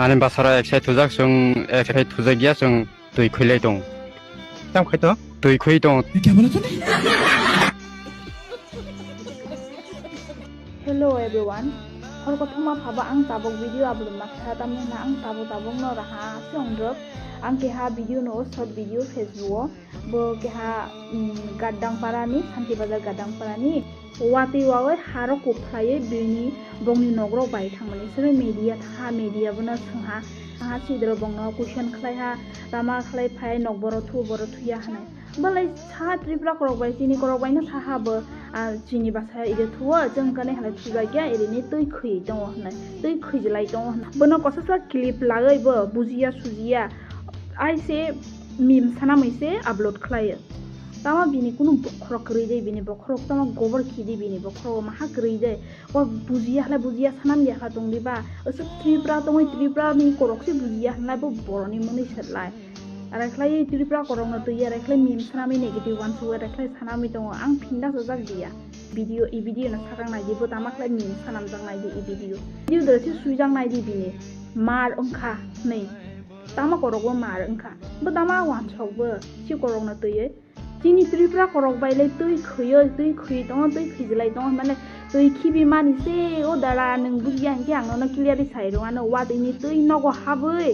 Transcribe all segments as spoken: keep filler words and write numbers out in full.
Ani basara ek side thujak, chwng ek side thujak ya, chwng twi khwilai tong. Tam khai to? Twi khwi tong. Kya bola tune? Hello everyone. Hor kothoma phaba ang tabok video upload ma kha, tamni hwnkhe ang tabok tabok no raha se wngrok. Ang keha video no, short video Facebook o. Bo keha, mm, Gaddang Parani, Santi Bazar Gaddang Parani. Watwi wawi harok kuk khlaiwi bini bongni nogrok bai thangmani. Sero media tha, media bono swngha. Aha sidro bongno question khlaiha, tama khlai phai nok boro thu, boro thuya hwnwi. Belai sa Tripura korok bai, chini korok bai no saha bo, ah, chini basa ide thuo, chwng kane halai thujak ya, irini twi khwi tongo hwnwi, twi khwi jlai tongo hwnwi. Bono kosa sa clip lagwi bo bujiya sujiya, ai se meme sana mui se upload khlaio. Tama bini kunu bokhorok kwrwi de, bini bokhorok tama gobor khidi, bini bokhorok maha kwrwi de. O bujiya halai bujiya sanam ya kha tong diba. Aswk Tripura tongwi Tripura ni korok se bujiya halai bo boroni mwnwi serlai. Arai khlai Tripura korok no twi arai khlai meme sanamwi negative uansuk arai khlai sanamwi tongo. Ang phinda sajak diya. Video, i video no sakang nai di, bo tama khlai meme sanamjak nai di i video. Video dora se swijak nai di bini. Mar wngkha hwnwi. Tama korok bo mar wngkha. Bo tama uansuk bo si korok no twiwi. Chini Tripura korok bai le twi khwiyo, twi khwi tongo, twi khwijlai tongo, mane twi khibi mani se, o dara, nwng bujiya hinkhe ang nono clearly sai rw ano, watwi ni twi nogo habwi,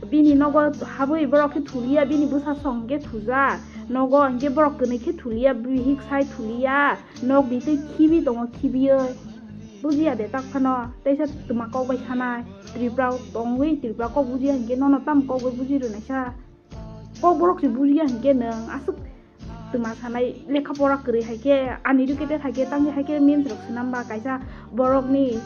bini nogo habwi borok khe thuliya, bini bwsa song hinkhe thujak, nogo hinkhe borok kwnwi khe thuliya, bihik sai thuliya, nok ni twi khibi tongo, khibiyo. Bujiya de tak phano, teisa twma kok bai sanai, Tripura tongwi, Tripura kok bujiya hinkhe nono tamo kok bai buji rwnaisa. Kokborok se bujiya hinkhe nwng aswk twma sanai, lekha pora kwrwi hai khe, uneducated hai khe, tangwi hai khe memes rok swnam ba kaisa borokni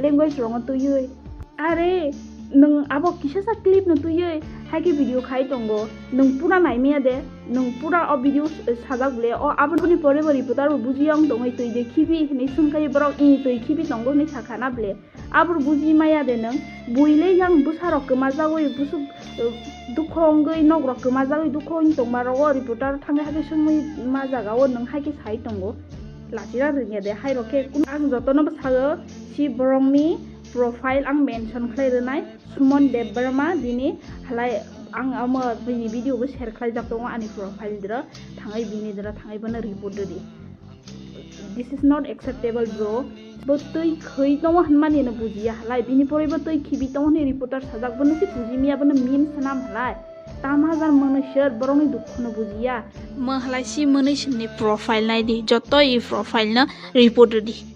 language rokno twiwi. Are nwng abo kisasa clip no twiwi hai khe video khai tongo, nwng pura nai maya de, nwng pura o video s-, sajak ble, o aboni pore bo reporter bo bujiya wng tongwi twi de khibi hinwi swngkhe borok i twi khibi tongo hinwi sakha na ble. Abor buji maya de nwng, buile yang bwsarok kwmajagwi bwswk, eh, dukho wngwi, nokrok kwmajagwi dukho wngwi tongma rogo, reporter thangwi hakhe swngwi ma jagao nwng hakhe sai tongo. Lachira rwngya de, hairok khe kunu, ang jotono bwsago si borokni profile ang mention khlai rwnai, Suman Debbarma, bini halai ang omo bini video bo share khlaijak tongo ani profile dro, thangwi bini dro thangwi bono report rwdi. This is not acceptable, bro. Bo twi khwi tongo hwnmani no bujiya halai. Bini poroi bo twi khibi tongo hwnwi reporter sajak. Bono se buji miya, bono meme swnam halai. Tam hajar mwnwi sir borokni dukhu no bujiya. Mo halai si mwnwi sini profile nai di. Joto i profile no report di.